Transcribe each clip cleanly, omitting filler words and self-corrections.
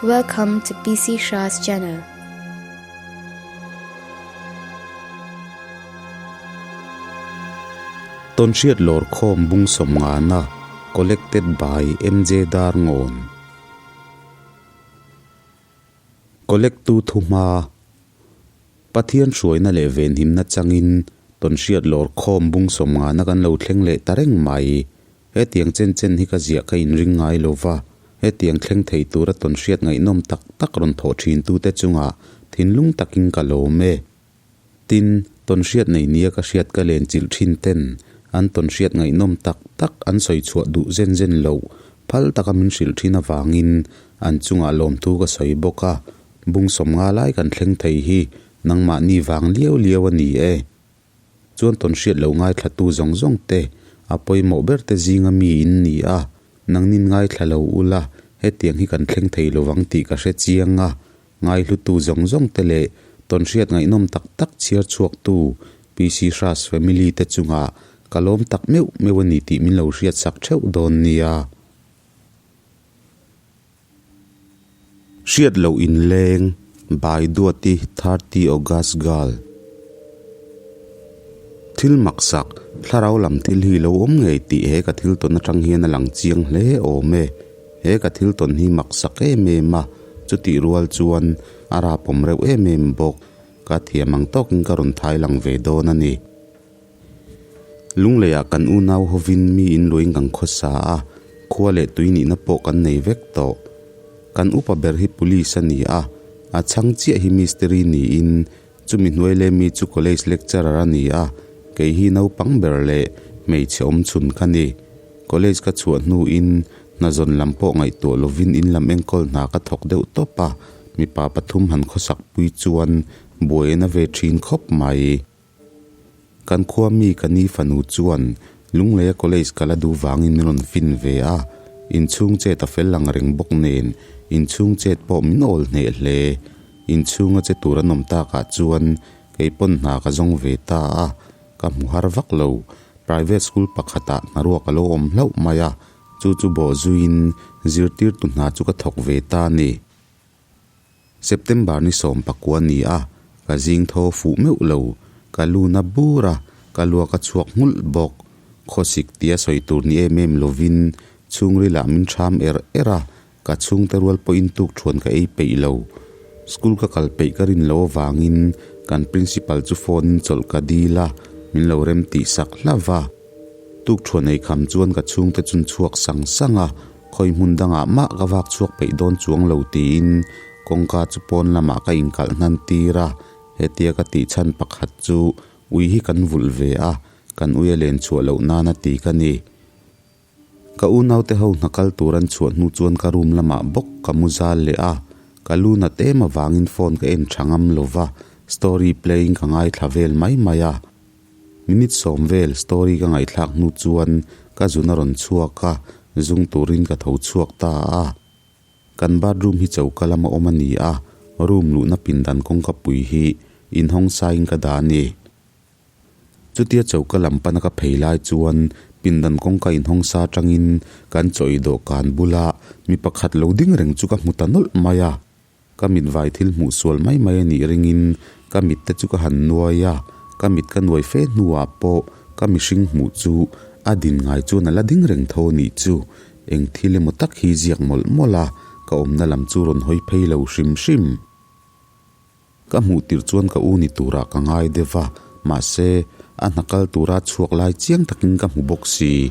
Welcome to PC Shah's channel. Tawnhriat Lawrkhawm Bung Sawmngana Collected by MJ Darngawn Collect tu thuhma Pathian hruaina leh venhimna changin Tawnhriat Lawrkhawm Bung Sawmngana kan lo thleng leh ta reng mai. Hetiang chen chen hi ka ziah ka inring ngai lo va, hetiang thleng thei tura tawnhriat ngaihnawm tak tak rawn thawh thintute chungah thinlung takin ka lawm e. Tin, tawnhriat nei nia ka hriat ka len chilh thin ten an tawnhriat ngaihnawm tak tak an sawi chhuah duh zen zen loh phal taka min hrilh thin avangin an chungah lawmthu ka sawi bawk a, bung sawmnga lai kan thleng thei hi nangmahni vang liau liau a ni e. Chuan tawnhriat lo ngaithlatu zawng zawng te, a pawimawh ber te zinga mi in ni a, nangnin ngaithla lo ula, hetiang hi kan thleng thei lovang tih ka hre chiang a, ngaihlutu zawng zawng te leh tawnhriat ngaihnawm tak tak chhiar chhuaktu PC Hras family te chungah ka lawm tak meuh meuh a ni tih min lo hriatsak theuh dawn nia. Hriat loh inleng, By Duati 30 August Girl. Thil maksak, thlarau lam thil hi lo awm ngei tih he ka thil tawn atang hian a lang chiang hle awm e. He ka thil tawn hi maksak em em a, chutih rual chuan a rapawm reuh em em bawk. Ka thiam ang tawkin ka rawn thai lang ve dawn a ni. Lungleiah kan unau hovin mi in luain kan khawsa a, khua leh tui nihna pawh kan nei vek tawh. Kan upa ber hi police a ni a, a chhang chiah hi mistiri niin chumi hnuai leh mi chu college lecturer a ni a, kei hi naupang ber leh hmeichhe awm chhun ka ni. College ka chhuah hnuin hna zawn lam pawh ngaihtuah lovin in lam enkawl hna ka thawk deuh tawp a, mipa pathum han khawsak pui chuan buai a na ve thin khawp mai. Kan khua mi ka ni fanu chuan Lungleia college ka la duh vangin min rawn fin ve a, inchhung chet a fel ang reng bawk nen inchhung chet pawh min awl hneh hle. Inchhunga che tur an awm takah chuan kei pawn hna ka zawng ve ta a, ka hmu har vak lo. Private school pakhatah hnaruak a lo awm hlauh mai a, chu chu bawh zuiin zirtirtu hna chu ka thawk ve ta a ni. September ni 19 ni a, ka zing tho fuh meuh lo, ka lu na bur a, ka luak a chhuak nghulh bawk. Khawsik tia sawi tur ni em em lovin chhungrilah min ṭham er er a, ka chhungte rual pawhin tuk ṭhuan ka ei peih lo. School ka kal peih ka rin lo avangin kan principal chu phone in chawlh ka dil a, min lo rem tih sak hlauh va. Tuk ṭhuan ei kham chuan ka chhungte chun chhuak sang sang a, Khawi hmun dangah mah ka vak chhuak peih dawn chuang lo tiin kawngka chu pawn lamah ka inkalh hnan tir a, hetia ka tih chhan pakhat chu ui hi kan vulh ve a, kan ui a len chhuah loh nana ti ka ni. Ka unaute ho hna kal tur an chhuah hnu chuan ka room lamah bawk ka mu zal leh a, ka lu nat em avangin phone ka en tha ngam lo va, story playing ka ngaithla vel mai mai a. Minute sawm vel story ka ngaihthlak hnu chuan ka zun a rawn chhuak a, zung turin ka tho chhuak ta a. Kan bathroom hi choka lama awm a ni a, room luhna pindan kawngka pui hi inhawng sain ka dah a ni. Chutia choka lam pana ka phei lai chuan pindan kawngka inhawng sa atangin kan chaw ei dawhkan bula mi pakhat lo ding reng chu ka hmu ta nawlh mai a. Ka mit vai thil hmuh sual mai mai a nih ringin ka mit te chu ka han nuai a, ka mit ka nuai fe hnuah pawh ka mihring hmuh chu a din ngai chuan a la ding reng tho a nih chu. Eng thil emaw tak hi ziak mawlh mawlh a, ka awmna lam chu rawn hawi phei lo hrim hrim. Ka hmuh tirh chuan ka u ni turah ka ngai deuh a, mahse a hna kal tura chhuak lai chiang takin ka hmu bawk si.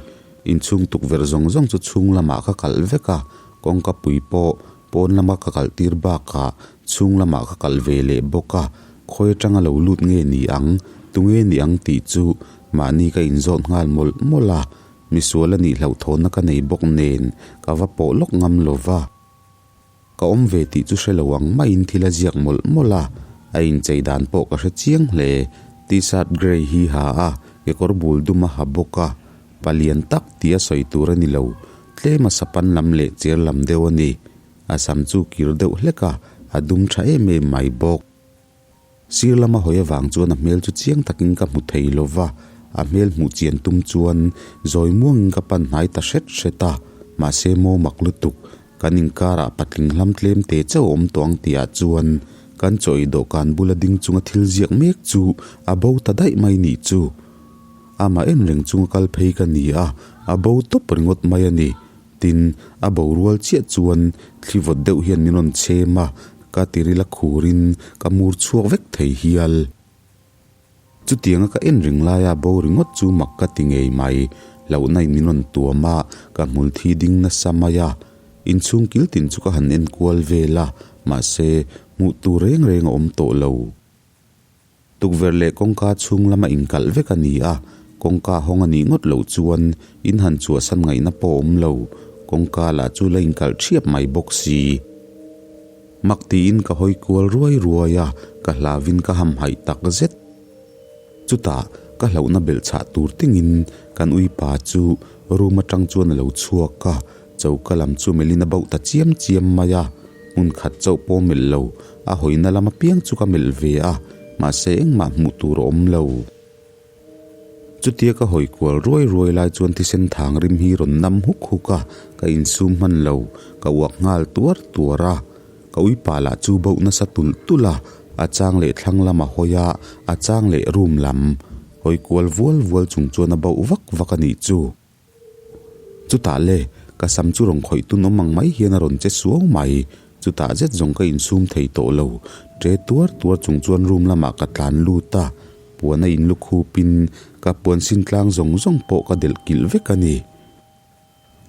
Inchhung tukverh zawng zawng chu chhung lamah ka kalh vek a, kawngka pui pawh Pawn lama ka kalh tir bakah chhung lamah ka kalh ve leh bawk a, khawi atanga lo lut nge ni ang, tunge ni ang tih chu mahni ka inzawt nghal mawlh mawlh a, misual a nih hlauhthawnna ka nei bawk nen ka va pawh lawk ngam lo va. Ka awm ve tih chu hre lo ang maiin thil a ziak mawlh mawlh a, a inchei dan pawh ka hre chiang hle. T-shirt grey hi ha a, kekawr bul dum a ha bawk a, palian tak tia sawi tur a ni lo. Tlem a sapan lam leh cher lam deuh a ni. A sam chu kir deuh hlek a, a dum tha em em mai bawk. Sir lama hawi avang chuan a hmel chu chiang takin ka hmu thei lo va, a hmel hmuh chian tum chuan zawi muangin ka pan hnai ta hret hret a, mahse maw mak lutuk. Kan inkarah patling hlam tlem te chauh a awm tawh ang tihah chuan kan chaw ei dawhkan bula ding chunga thil ziak mek chu a bo ta daih mai nih chu. Amah en reng chunga kal phei ka ni a, a bo tawp ringawt mai a ni. Tin, a bo rual chiah chuan thli vawt deuh hian min rawn chhem a, ka tiril a khurin ka mur chhuak vek thei hial. Chutianga ka en reng laia bo ringawt chu mak ka ti ngei mai. Hlauhna in min rawn tuam a, ka hmul thi ding nasa mai a. Inchhung kil tin chu ka han en kual vel a, mahse, hmuh tur reng reng a awm tawh lo. Tukverh leh kawngka chhung lama inkalh vek a ni a, kawngka hawng a nih ngawt loh chuan in han chhuahsan ngaihna pawh a awm lo, kawngka lah chu la inkalh ṭhiap mai bawk si. Mak tiin ka hawi kual ruai ruai a, ka hlavin ka hamhaih tak zet. Chutah ka hlauhna belh chhah tur tingin kan uipa chu room atang chuan a lo chhuak a, choka lam chu melhin a bauh ta chiam chiam mai a, hmun khat chauh pawh melh lo, a hawina lam apiang chu ka melh ve a, mahse engmah hmuh tur a awm lo. Chutia ka hawi kual ruai ruai lai chuan thisen thang rim hi rawn nam huk huk a, ka insum hman lo, ka uak nghal tuar tuar a. Ka uipa lah chu bauh nasa tulh tulh a, a chang leh thlang lam a hawi a, a chang leh room lam. Hawi kual vual vual chung chuan a bauh vak vak a nih chu. Chutah le, ka sam chu rawn khawih tun awm ang mai hian a rawn che suau mai. Chutah zet zawng ka insum thei tawh lo. Ṭe tuar tuar chung chuan room lamah ka tlan lut a, puan a inlu khupin ka puan sin tlang zawng zawng pawh ka delh kilh vek a ni.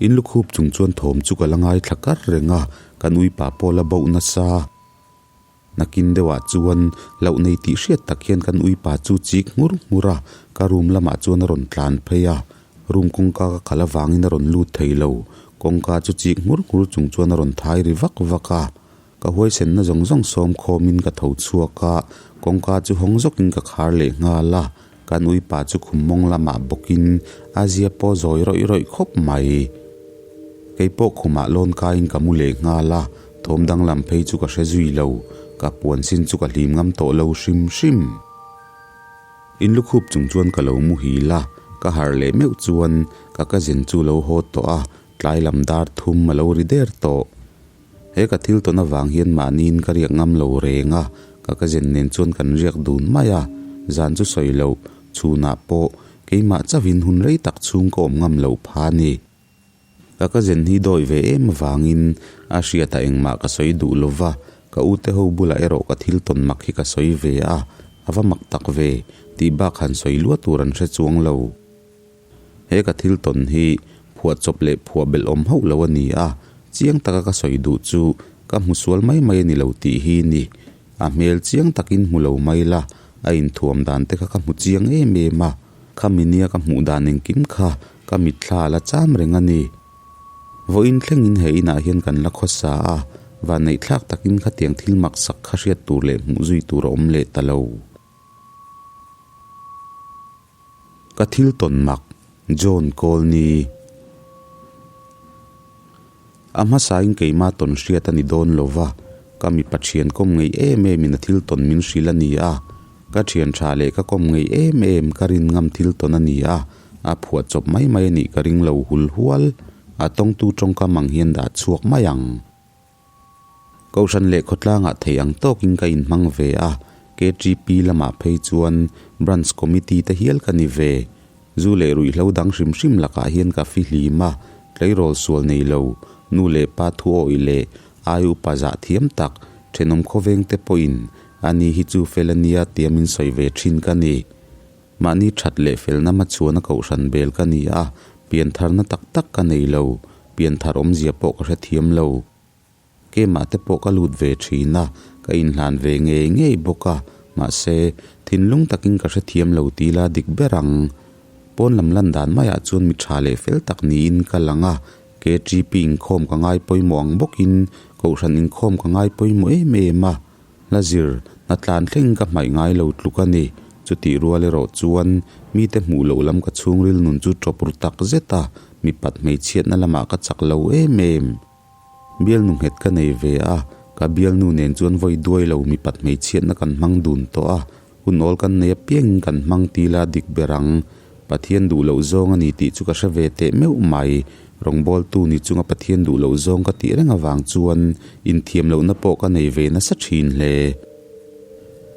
Inlu khup chung chuan thawm chu ka la ngaithla kar reng a, kan uipa pawh la bauh nasa. Nakin deuhah chuan hlauh nei tih hriat tak hian kan uipa chu chik nghur nghur a, ka room lamah chuan a rawn tlan phei a. Room kawngka ka khalh avangin a rawn lut thei lo. Kawngka chu chik nghur nghur chung chuan a rawn thai ri vak vak a. Ka huaisenna zawng zawng sawm khawmin ka tho chhuak a, kawngka chu hawng zawkin ka khar leh nghal a. Kan uipa chu khum mawng lamah bawkin a zia pawh zawi rawih rawih khawp mai. Kei pawh khumah lawn kaiin ka mu leh nghal a, thawm danglam phei chu ka hre zui lo, ka puan sin chu ka hlim ngam tawh lo hrim hrim. Inlukhup chung chuan ka lo muhil a, ka harh leh meuh chuan ka cousin chu lo haw tawh a, tlai lam dar thum a lo ri der tawh. He ka thil tawn avang hian mahniin ka riak ngam lo reng a, ka cousin nen chuan kan riak dun mai a, zan chu sawi loh, chhunah pawh keimah chauhin hun rei tak chhung ka awm ngam loh pha a ni. Ka cousin hi dawi ve em avangin a hriatah engmah ka sawi duh lo va, ka ute ho bulah erawh ka thil tawn mak hi ka sawi ve a, a va mak tak ve, tih bak han sawi luah tur an hre chuang lo. He ka thil tawn hi phuah chawp leh phuah belh awm hauh lo a ni a, chiang taka ka sawi duh chu ka hmu sual mai mai a ni lo tih hi ni. A hmel chiang takin hmu lo mai la, a inthuam dan te kha ka hmu chiang em em a, khami nia ka hmuh dan engkim kha ka mitthla a la cham reng a ni. Vawiin thlengin he inah hian kan la khawsa a, vanneihthlak takin khatiang thil maksak kha hriat tur leh hmuh zui tur a awm leh ta lo. Ka thil tawn mak, John Colney. A hmasain keimah tawn hriat a ni dawn lo va, ka mipa thian kawm ngei em emin a thil tawn min hrilh a ni a. Ka thian tha leh ka kawm ngei em em ka rin ngam thil tawn a ni a, a phuah chawp mai mai a nih ka ring lo hul hual. A tawngtu tawngkam ang hian dah chhuak mai ang. Kohhran leh khawtlangah thei ang tawkin ka inhmang ve a, KTP lamah phei chuan Branch Committee te hial ka ni ve. Zu leh ruihhlo dang hrim hrim lakah hian ka fihlim a, tleirawl sual nei lo, nu leh pa thu awih leh ai upa zah thiam tak, thenawm khawveng te pawhin ani hi chu fel a nia tia min sawi ve thin ka ni. Mahni that leh felna hmachhuana kohhran bel ka ni a, piantharna tak tak ka nei lo, pianthar awmzia pawh ka hrethiam lo. Kemah te pawh ka lut ve thin a, ka inhlan ve ngei ngei bawk a, mahse, thinlung takin ka hrethiam lo ti la dik ber ang. Pawn lam lan dan maiah chuan mi tha leh fel tak niin ka lang a, KTP inkhawm ka ngai pawimawh ang bawkin kohhran inkhawm ka ngai pawimawh em em a. Hla zir, hna tlan thleng ka hmaih ngai lo tluk a ni. Chutih rual erawh chuan mite hmuh loh lam ka chhungril nun chu ṭawp ru tak zet a, mipat hmeichhiatna lamah ka chak lo em em. Bialnu nghet ka nei ve a, ka bialnu nen chuan vawi duai lo mipat hmeichhiatna kan hmang dun tawh a, hun awl kan nei apiangin kan hmang tila dik ber ang. Pathian duh loh zawng a ni tih chu ka hre ve teh meuh mai. Rawngbawltu ni chunga Pathian duh loh zawng ka tih reng avang chuan inthiam lohna pawh ka nei ve nasa thin hle.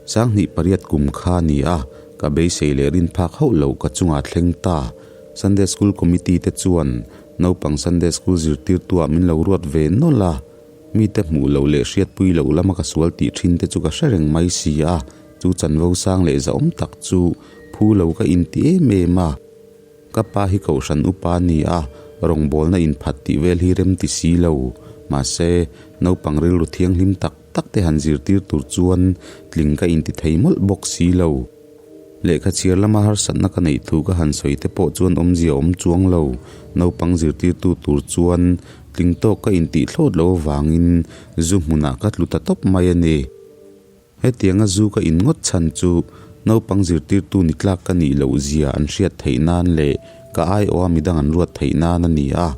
Sanghnih pariat kum kha a ni a, ka beisei leh rin phak hauh loh ka chungah thleng ta. Sunday School Committee te chuan naupang Sunday School zirtirtuah min lo ruat ve nawlh a. Mite hmuh loh leh hriatpui loh lama ka sual tih thin te chu ka hre reng mai si a, chu chanvo sang leh zahawm tak chu phu lo ka inti em em a. Ka pa hi kohhran upa a ni a, rawngbawlna inphat tih vel hi rem ti si lo. Mahse, naupang rilru thianghlim tak tak te han zirtir tur chuan tling ka inti thei mawlh bawk si lo. Lehkha chhiar lama harsatna ka neih thu ka han sawi te pawh chuan awmzia awm chuang lo. Naupang zirtirtu tur chuan tling tawk ka intih thlawt lo avangin zu hmunah ka tlu ta tawp mai a ni. Hetianga zu ka in ngawt chhan chu naupang zirtirtu ni tlak ka nih loh zia an hriat theih nan leh ka aiawha midang an ruat theih nan a ni a.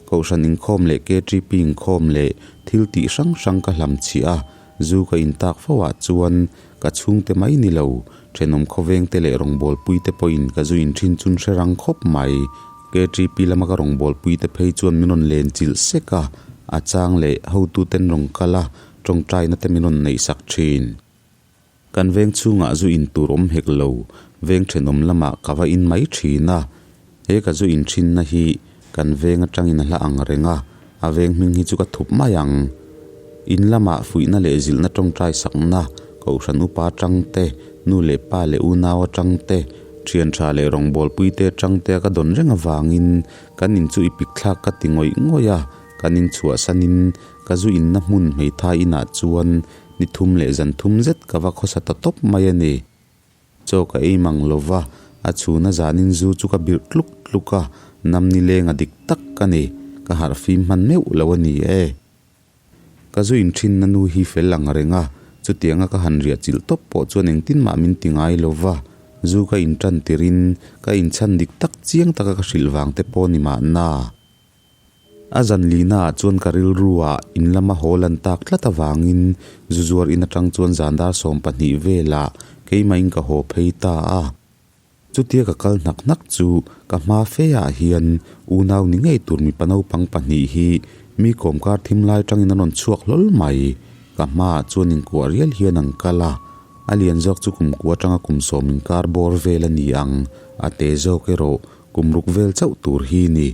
Kohhran inkhawm leh KTP inkhawm leh thil tih hrang hrang ka hlam chhiah a, zu ka in tak fo ah chuan ka chhungte mai ni lo, thenawm khawvengte leh rawngbawlpuite pawhin ka zu in thin chun hre rang khawp mai. KTP lama ka rawngbawlpuite phei chuan min rawn len chilh sek a, a chang leh hotuten rawn kal a, Tawngtaina te min rawn neihsak thin. Kan veng chhungah zu in tur awm hek lo, veng thenawm lamah ka va in mai thin a. He ka zu in thinna hi kan veng atangin a hla ang reng a, a veng hming hi chu ka thup mai ang. In lamah fuihna leh zilhna tawngtai sakna, kohhran upa atang te, nu leh pa leh unau atang te, thian tha leh rawngbawlpui te atang te a ka dawn reng avangin kan in chu i pik thlak ka ti ngawih ngawih a, kan in chhuahsanin Ka zu inna hmun hmeithai inah chuan ni thum leh zan thum zet ka va khawsa ta tawp mai a ni. Chaw ka ei mang lo va, a chhuna zanin zu chu ka birh tluk tluk a, nam ni lenga dik tak ka ni, ka harh fim hman meuh lo a ni e. Ka zu inthinna nu hi fel ang reng a, chutianga ka han riah chilh tawp pawh chuan engtin mah min ti ngai lo va, zu ka intan tirin ka inchhan dik tak chiang taka ka hrilh vang te pawh ni mahna. A zan lihnaah chuan ka rilruah in lama haw lan tak tlat avangin zu zuar in atang chuan zan dar 12 velah keimahin ka haw phei ta a. Chutia ka kal hnak hnak chu ka hma feah hian unau ni ngei tur mipa naupang pahnih hi mi kawmkar thim lai tangin an rawn chhuak hlawl mai. Ka hmaah chuan inkuah rial hian an kal a, a lian zawk chu kum kua atanga kum sawm inkar bawr vel a ni ang, a te zawk erawh kum ruk vel chauh tur hi ni.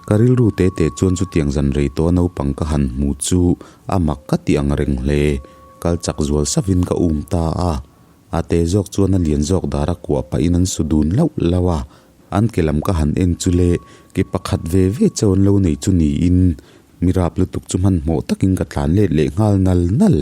Ka rilru te te chuan chutiang zan rei tawh a naupang ka han hmu chu a mak ka ti ang reng hle. Kal chak zual savin ka um ta a. A te zawk chuan a lian zawk dar a kuah pahin an su dun lauh lauh a. An ke lam ka han en chu le ke pakhat ve ve chauh an lo nei chu niin mi rap lutuk chu hmanhmawh takin ka tlan let leh nghal nal nal.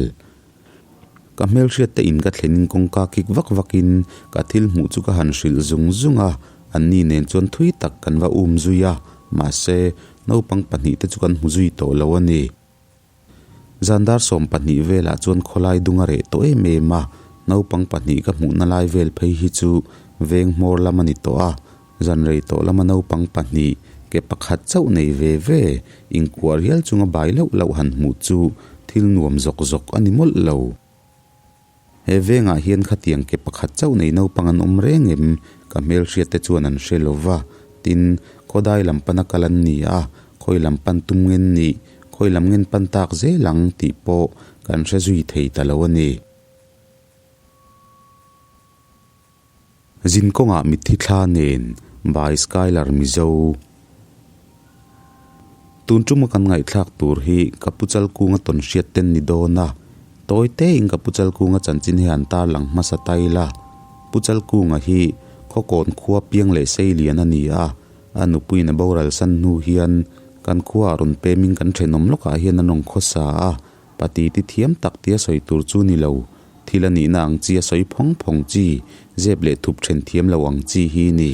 Ka hmelhriat te in ka thlen in kawngka kik vak vak in ka thil hmuh chu ka han hrilh zung zung a, anni nen chuan thui tak kan va um zui a, mahse naupang pahnih te chu kan hmu zui tawh lo a ni. Zan dar 12 velah chuan khawlai dung a reh tawh em em a, naupang pahnih ka hmuhna lai vel phei hi chu veng hmawr lam a ni tawh a, zan rei tawh lama naupang pahnih ke pakhat chauh nei ve ve inkuah rial chunga bai loh loh han hmuh chu thil nuam zawk zawk a ni mawlh lo. He vengah hian khatiang ke pakhat chauh nei naupang an awm reng em? Ka hmelhriat te chuan an hre lo va, tin, khawdai lam pana kal an ni a, khawi lam pan tum ngen nih, khawi lam ngen pan tak zel ang tih pawh kan hre zui thei ta lo a ni. Zin kawngah mitthi thla nen by Skylar Mizo. Tun tuma kan ngaihthlak tur hi ka pu Chalkunga tawn hriat ten ni dawn a, tawi tein ka pu Chalkunga chanchin hi han tarlang hmasa ta ila. Pu Chalkunga hi Khawkawn khua piang leh sei lian a ni a, a nupuiin a boral san hnu hian kan khuaah rawn pemin kan thenawm lawkah hian an rawn khawsa a, Pati ti thiam tak tia sawi tur chu ni lo, thil a nihna ang chi a sawi phawng phawng chi, zep leh thup then thiam lo ang chi hi ni.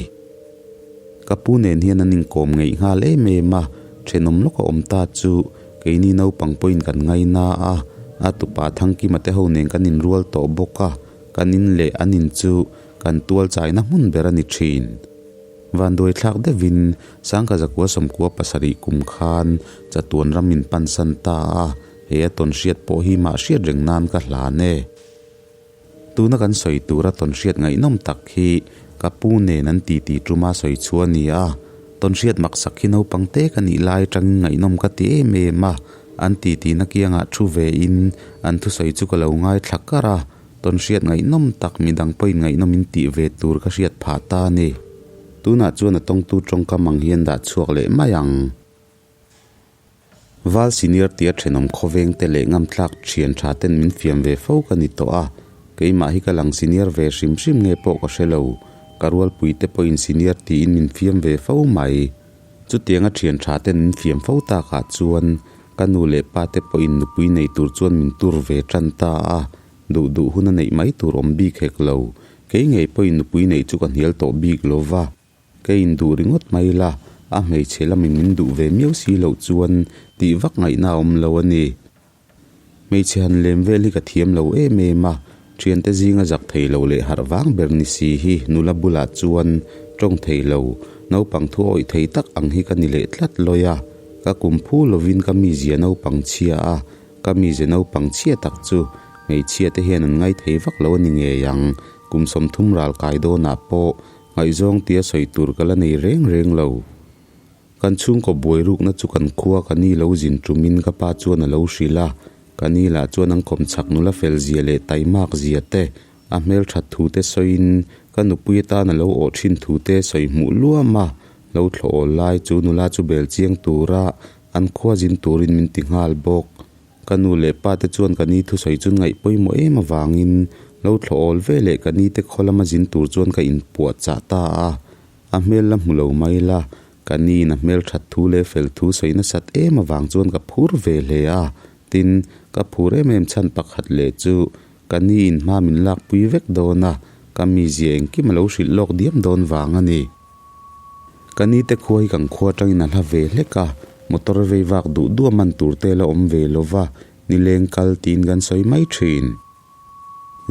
Ka pu nen hian an inkawm ngeih nghal em em a, thenawm lawk a awm ta chu keini naupang pawhin kan ngaina a, a tupa Thangkima te ho nen kan inrual tawh bawk a, kan in leh an in chu kan tual chaina hmun ber a ni thin. Vanduai thlak deuhin Sangka zakua sawmkua pasarih kum khan chatuan ram in pansan ta a, he a tawn hriat pawh hi mah hriat reng nan ka hlan e. Tuna kan sawi tura tawn hriat ngaihnawm tak hi Ka pu nen an titi tuma sawi chu a ni a, tawnhriat maksak hi naupang te ka nih lai atangin ngaihnawm ka ti em em a, an titina kiangah thu ve in an thusawi chu ka lo ngaithla kar a, tawnhriat ngaihnawm tak midang pawhin ngaihnawm in tih ve tur ka hriat phah ta a ni. Tunah chuan a tawngtu tawngkam ang hian dah chhuak leh mai ang. Val senior tia thenawm khawveng te leh ngamtlak thian tha ten min fiam ve fo ka ni tawh a, keimah hi ka lang senior ve hrim hrim nge pawh ka hre lo, ka rualpui te pawhin senior tiin min fiam ve fo mai. Chutianga thian tha ten min fiam fo takah chuan ka nu leh pa te pawhin nupui nei tur chuan min tur ve tan ta a, duh duh hun a neih mai tur awm bik hek lo, kei ngei pawhin nupui neih chu ka hnial tawh bik lo va. Ka induh ringawt mai la, a hmeichhe lamin min duh ve miau si loh chuan tih vak ngaihna a awm lo a ni. Hmeichhe han lem vel hi ka thiam lo em em a, thiante zinga zak thei lo leh harh vang ber ni si hi nula bulah chuan tawng thei lo, naupang thu awih thei tak ang hi ka ni leh tlat lawi a, ka kum phu lovin ka mizia naupang chhia a, ka mize naupang chhia tak chu hmeichhia te hian an ngaithei vak lo a ni ngei ang, kum 30 ral kai dawnah pawh Ngaihzawng tia sawi tur ka la nei reng reng lo. Kan chhungkaw buai rukna chu kan khua ka ni lo zin tumin ka pa chuan a lo hrilh a, ka ni lah chuan an kawm chak nula fel zia leh taimak zia te, a hmelthat thu te sawiin ka nupui atan a lo awh thin thu te sawi hmuh luam a, lo thlawh awl lai chu nula chu bel chiang tura an khua zin turin min ti nghal bawk. Ka nu leh pa te chuan ka ni thusawi chu ngaih pawimawh em avangin lo thlawh awl ve leh ka ni te khaw lama zin tur chuan ka inpuah chah ta a. A hmel la hmu lo mai la, ka ni in a hmel that thu leh fel thu sawi nasat em avang chuan ka phur ve hle a. Tin, ka phur em em chhan pakhat leh chu ka ni in hma min lakpui vek dawn a, ka mizia engkim a lo hrilh lawk diam dawn vang a ni. Ka ni te khua hi kan khua atangin a hla ve hlek a, motor vei vak duh duh a man tur te la awm ve lo va, nileng kal tiin kan sawi mai thin.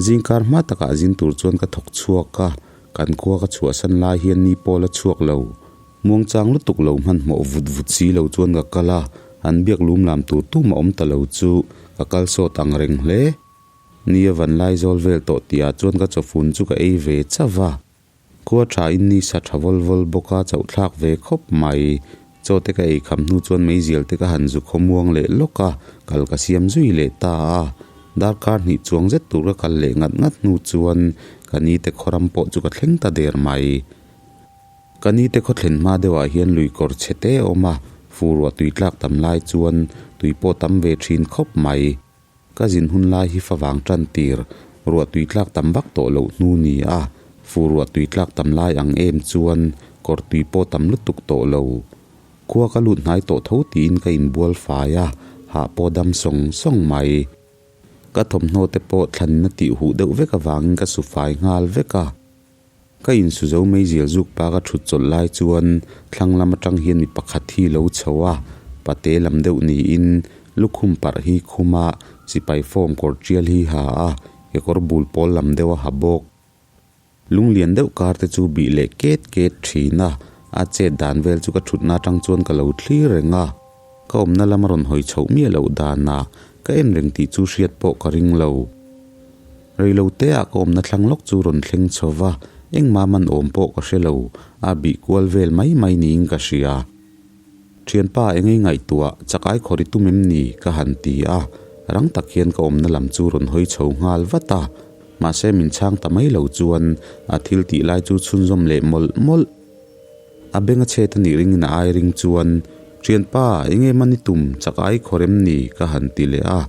Zingkar hma takah zin tur chuan ka thawk chhuak a, kan khua ka chhuahsan lai hian ni pawl a chhuak lo. Muangchang lutuk lo hmanhmawh vut vut si lo chuan ka kal a, an biak lum lam tur tum a awm ta lo chu ka kal sawt ang reng hle. Ni a van lai zawl vel tawh tihah chuan ka chawfun chu ka ei ve chauh va. Khua tha in ni sa tha vawl vawl bawk a chauh thlak ve khawp mai. Chaw te ka ei kham hnu chuan meizial te ka han zu khawmuang leh lawk a, kal ka siam zui leh ta a. Darkar hnih chuang zet tur ka kal leh ngat ngat hnu chuan ka ni te khawram pawh chu ka thleng ta der mai. Ka ni te khaw thlen hma deuhah hian lui kawr chhe te a awm a, fur ruah tui tlak tam lai chuan tui pawh tam ve thin khawp mai. Ka zin hun lai hi favang tan tir, ruah tui tlak tam vak tawh loh hnu ni a, fur ruah tui tlak tam lai ang em chuan kawr tui pawh tam lutuk tawh lo. Khua ka lut hnai tawh tho tiin ka inbual fai a, hah pawh dam sawng sawng mai. Ka thawmhnaw te pawh thlanna tih huh deuh vek avangin ka su fai nghal vek a. Ka insu zo mai zial zuk pa ka thut chawlh lai chuan thlang lam atang hian mi pakhat hi lo chho a, pate lam deuh niin lukhum parh hi khum a, sipai form kawr tial hi ha a, kekawr bul pawl lam deuh a ha bawk. Lunglian deuh kar te chu bih leh ket ket thin a, a chet dan vel chu ka thutna atang chuan ka lo thlir reng a, ka awmna lam a rawn hawi chhoh miah loh danah ka en reng tih chu hriat pawh ka ring lo. Reiloteah ka awmna thlang lawk chu rawn thleng chho va, engmah man awm pawh ka hre lo, a bih kual vel mai mai niin ka hria. Thianpa engei ngaihtuah, chakai khawr i tum em ni? ka han ti a, rang tak hian ka awmna lam chu rawn hawi chho nghal vat a, mahse min chhang ta mai lo chuan a thil tih lai chu chhunzawm leh mawlh mawlh. A beng a chhet a nih ringin a ai ring chuan, Thianpa, enge man i tum, chak ai khawr em ni? ka han ti leh a.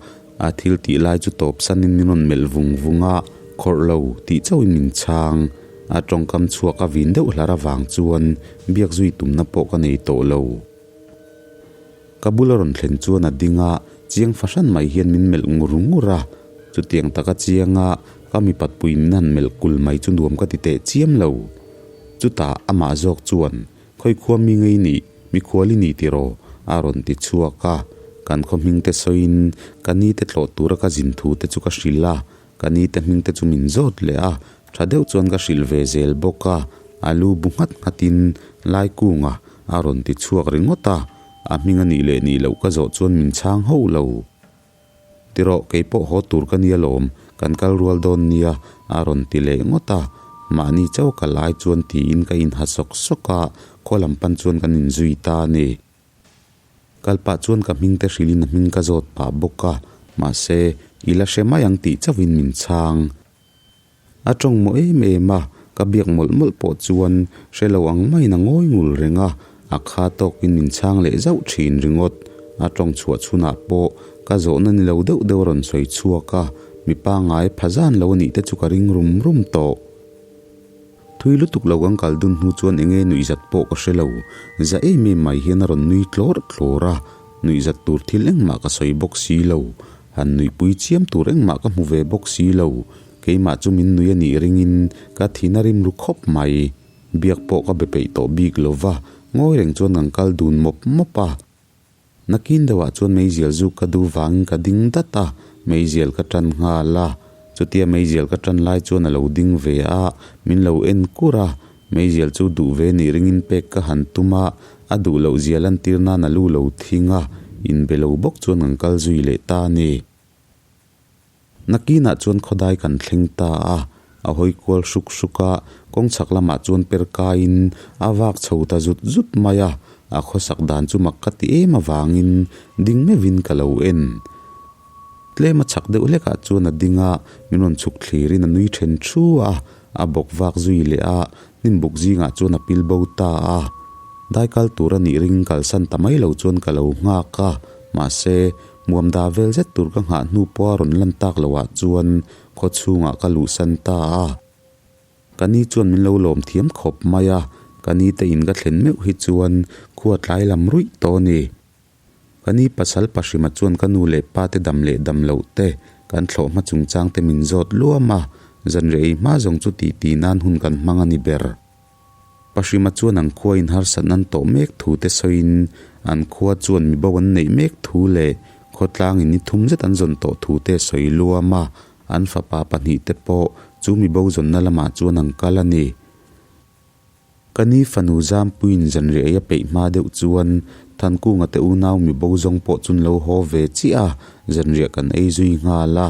A thil tih lai chu tawp sanin min rawn melh vung vung a, Khawrh lo, tih chauhin min chhang. A tawngkam chhuak a vin deuh hlar avang chuan biak zui tumna pawh ka nei tawh lo. Ka bula rawn thlen chuan a ding a, chiang fahran mai hian min melh ngur ngur a. Chutiang taka chianga ka mipat pui min han melh kul mai chu nuam ka ti teh chiam lo. Chutah amah zawk chuan, Khawi khua mi ngei nih, mikhual i ni tiraw? a rawn ti chhuak a. Kan khaw hming te sawiin ka ni te tlawh tura ka zin thu te chu ka hrilh a, ka ni te hming te chu min zawt leh a, tha deuh chuan ka hrilh ve zel bawk a, a lu bu nghat nghatin Laikunga a rawn ti chhuak ringawt a, a hming a nih leh nih loh ka zawh chuan min chhang hauh lo. Tirawh, kei pawh haw tur ka nia lawm, kan kal rual dawn nia, a rawn ti leh ngawt a. Mahni chauh ka lai chuan tiin ka inha sawk sawk a, khaw lam pan chuan kan inzui ta a ni. Kal pah chuan ka hming te hrilhin a hming ka zawt pah bawk a, mahse, i la hre mai ang tih chauhin min chhang. A tawng maw em em a, ka biak mawlh mawlh pawh chuan hre lo ang maiin a ngawi ngul reng a, a kha tawkin min chhang leh zauh thin ringawt. A tawng chhuah chhunah pawh ka zawhna ni lo deuh deuh a rawn sawi chhuak a, mi pangngai pha zan lo a nih te chu ka ring rum rum tawh. Thui lutuk lo kan kal dun hnu chuan enge nuihzat pawh ka hre lo, za em em mai hian a rawn nui tlawr tlawr a, nuihzat tur thil engmah ka sawi bawk si lo, han nuihpui chiam tur engmah ka hmu ve bawk si lo, keimah chu min nui a nih ringin ka thin a rim ru khawp mai. Biak pawh ka be peih tawh bik lo va, ngawi reng chuan kan kal dun mawp mawp a. Nakin deuhah chuan meizial zuk ka duh vangin ka ding dat a, meizial ka tan nghal a. Chutia meizial ka tan lai chuan a lo ding ve a, min lo en kur a. Meizial chu duh ve nih ringin pek ka han tum a, a duh loh zia lantir nan a lu lo thing a, inbe lo bawk chuan kan kal zui leh ta a ni. Nakinah chuan khawdai kan thleng ta a, a hawi kual hruk hruk a, kawng chhak lamah chuan per kaiin a vak chho ta zut zut mai a, a khawsak dan chu mak ka ti em avangin ding meuhin ka lo en. Tlem a chhak deuh hlekah chuan a ding a, min rawn chhuk thlirin a nui then thu a, a bawk vak zui leh a, hnim buk zingah chuan a pil bo ta a. Dai kal tur a nih ring kalsan ta mai lo chuan ka lo nghak a, mahse, Muam dah vel zet tur ka nghah hnu pawh a rawn lan tak loh ah chuan khaw chhungah ka luhsan ta a. Ka ni chuan min lo lawm thiam khawp mai a, ka ni te in ka thlen meuh hi chuan khua tlai lam ruih tawh a ni. Ka ni pasal pahrima chuan ka nu leh pa te dam leh dam loh te, kan thlawh hma chungchang te min zawt luam a, zanriah ei hma zawng chu tih tih nan hun kan hmang a ni ber. Pahrima chuan an khua in harsat nan tawh mek thu te sawiin an khua chuan mi bo an neih mek thu leh khawtlang in ni thum zet an zawn tawh thu te sawi luam a, an fapa pahnih te pawh chu mi bo zawnna lamah chuan an kal a ni. Ka ni fanu Zampuiin zanriah ei a peih hma deuh chuan Thankunga te unau mi bo zawng pawh chun lo haw ve chiah a, zanriah kan ei zui nghal a.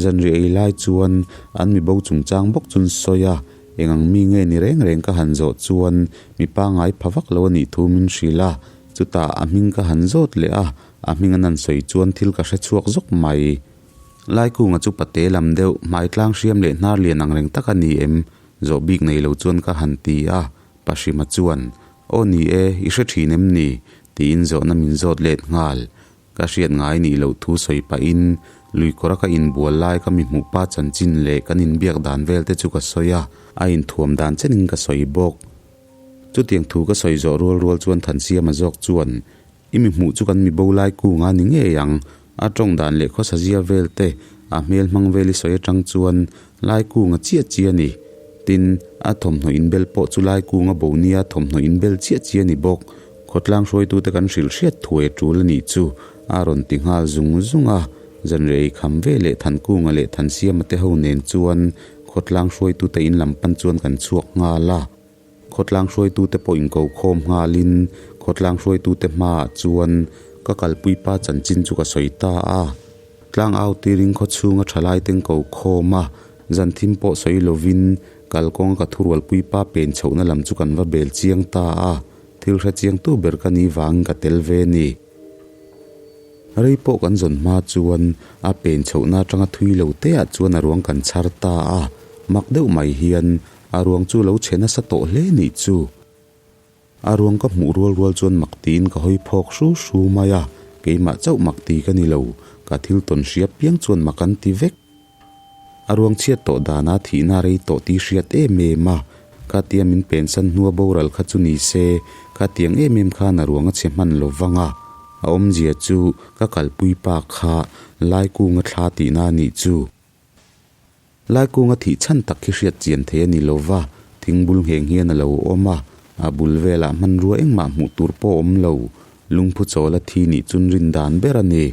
Zanriah ei lai chuan an mi bo chungchang bawk chun sawi a, eng ang mi nge ni reng reng ka han zawh chuan mi pangngai pha vak lo a nih thu min hrilh a, chutah a hming ka han zawt leh a, a hming an han sawi chuan thil ka hre chhuak zawk mai. Laikunga chu pate lam deuh, hmai tlang hriam leh hnar lian ang reng tak a ni em? Zawh bik nei lo chuan ka han ti a, Pahrima chuan, Aw ni e, i hre thin em ni? tiin zawhna min zawt let nghal. Ka hriat ngai nih loh thu sawi pahin lui kawra ka inbual lai ka mi hmuh pa chanchin leh kan inbiak dan vel te chu ka sawi a, a inthuam dan chenin ka sawi bawk. Chutiang thu ka sawi zawh rual rual chuan Thansiama zawk chuan, I mi hmuh chu kan mi bo lai kunga ni ngei ang, a tawng dan leh khawsa zia vel te, a hmel hmang vel i sawi atang chuan lai kunga chiah chiah a ni. Tin, a thawmhnaw inbel pawh chu lai kunga bo nia thawmhnaw inbel chiah chiah a ni bawk. Khawtlang hruaitute kan hrilh hriat thuai a tul a nih chu a rawn ti nghal zung zung a, zanriah ei kham ve leh Thankunga leh Thansiama te ho nen chuan khawtlang hruaitute in lam pan chuan kan chhuak nghal a. Khawtlang hruaitute pawh inko khawm nghalin khawtlang hruaitute hmaah chuan ka kalpui pa chanchin chu ka sawi ta a. Tlang au tirin khawchhunga thalai teng ko khawm a, zan thim pawh sawi lovin kalkawnga ka thurualpui pa pen chhohna lam chu kan va bel chiang ta a. Thil hre chiang tu ber ka ni vangin ka tel ve ni. Rei pawh kan zawn hma chuan a pen chhohna atanga thui lo te ah chuan a ruang kan chhar ta a, mak deuh mai hian a ruang chu lo chhe nasa tawh hle nih chu. A ruang ka hmuh rual rual chuan mak tiin ka hawi phawk hru hru mai a, keimah chauh mak ti ka ni lo, ka thil tawn hria piang chuan mak an ti vek. A ruang chhiat tawh dana thihna rei tawh tih hriat em em a, khatia min pensan hnua boral kha chu ni se, khatiang em em khan a ruang a chhe hman lo vang a, a awmzia chu ka kalpui pa kha Laikunga thla tihna a nih chu. Laikunga thih chhan tak khi hriat chian thei a ni lo va, thingbul ngheng hian a lo awm a, a bul velah hmanrua engmah hmuh tur pawh a awm lo, lungphu chawl a thi nih chun rin dan ber a ni.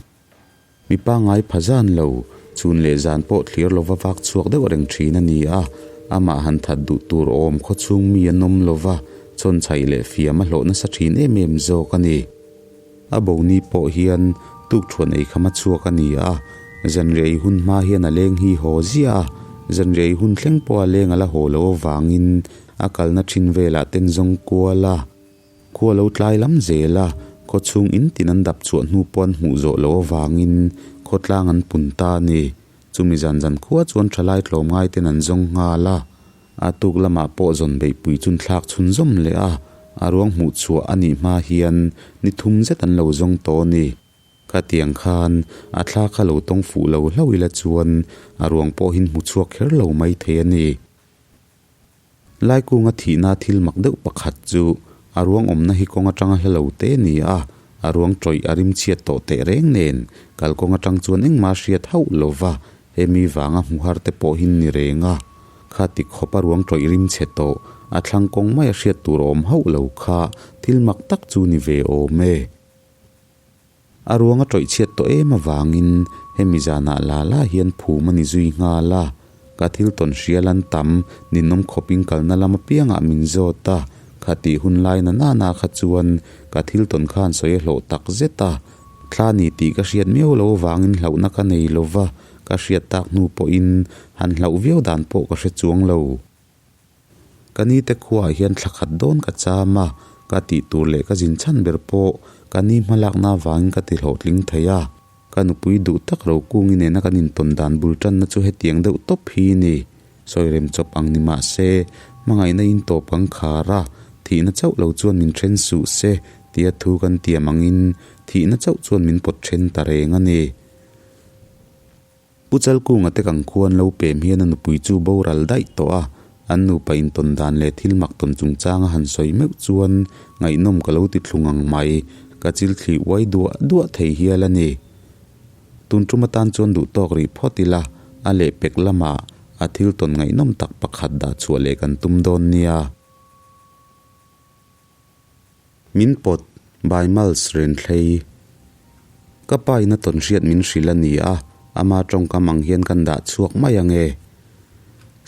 Mi pangngai pha zan lo, chhun leh zan pawh thlir lova vak chhuak deuh reng thin a ni a, amah han that duh tur awm khawchhung mi an awm lova, chawnchhaih leh fiam a hlawh nasa thin em em zawk a ni. A boni pawh hian tuk thuan ei kham a chhuak a ni a, zanriah ei hun hma hian a leng hi haw ziah a, Zanriai hun thleng pawha leng a la haw loh avangin a kalna thin velah ten zawng kual a. Khua lo tlai lam zel a, khaw chhung in tin an dap chhuah hnu pawh an hmuh zawh loh avangin khawtlang an pun ta a ni. Chumi zan zan khua chuan thalai tlawmngai ten an zawng nghal a. A tuk lamah pawh zawn beihpui chun thlak chhunzawm leh a, a ruang hmuh chhuah a nih hma hian ni thum zet an lo zawng tawh a ni. Khatiang khan a thla kha lo tawng fuh lo hlauh ila chuan a ruang pawh hin hmu chhuak kher lo mai thei a ni. Laikunga thihna thil mak deuh pakhat chu a ruang awmna hi kawng atanga hla lo te a ni a, a ruang tawih a rim chhiat tawh teh reng nen kalkawng atang chuan engmah a hriat hauh lo va, hemi vanga hmu har te pawh hin ni reng a. Khati khawp a ruang tawih rim chhe tawh a thlang kawng mai a hriat tur a awm hauh lo kha thil mak tak chu ni ve awm e. A ruang a tawih chhiat tawh em avangin hemi zanah la la hian phum a ni zui nghal a, ka thil tawn hrial an tam ninawm khawpin kalna lam apiangah min zawt a, khatih hun lai na nana kha chuan ka thil tawn khan sawi a hlawh tak zet a, thla ni tih ka hriat miau lo avangin hlauhna ka nei lova, ka hriat tak hnu pawhin han hlauh viau dan pawh ka hre chuang lo. Ka ni te khuaah hian thla khat dawn ka cham a, ka tih tur leh ka zin chhan ber pawh ka ni hmalakna avangin ka ti hlawhtling thei a. Ka nupui duh tak Rokungi nena kan intawn dan bul tanna chu hetiang deuh tawp hi ni. Sawi rem chawp ang ni mah se, hmangaihna in tawp kan khar a, thihna chauh lo chuan min then suh se tia thu kan tiam angin thihna chauh chuan min pawt then ta reng a ni. Pu Chalkunga te kan khuan lo pem hian a nupui chu boral daih tawh a, an nupa intawn dan leh thil mak tawn chungchanga han sawi meuh chuan ngaihnawm ka lo ti thlung ang mai, ka chil thli uai duah duah thei hial a ni. Tun tum atan chuan duh tawk rih phawt ila, a lehpek lamah a thil tawn ngaihnawm tak pakhat dah chhuah leh kan tum dawn nia. Min pawt by Miles Renthlei. Ka pa in a tawn hriat min hrilh a ni a, ama tawngkam ang hian kan dah chhuak mai ang e.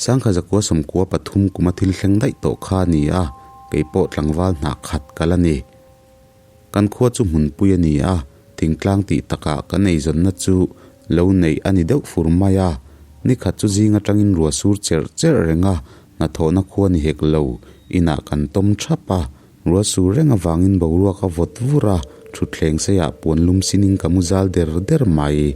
Sangkha zakua sawmkua pathum kuma thil thleng daih tawh kha a ni a, kei pawh tlangval hnah khat kal a ni. Kan khua chu hmunpui a ni a, thingtlang tih takah kan eizawnna chu lo neih a ni deuh fur mai a. Nikhat chu zing atangin ruah sur cherh cherh reng a, Hnathawhna khua ni hek lo, inah kan tawm thap a, ruah sur reng avangin boruak a vawt vur a, thutthleng seiah puan lum sinin ka mu zal der der mai.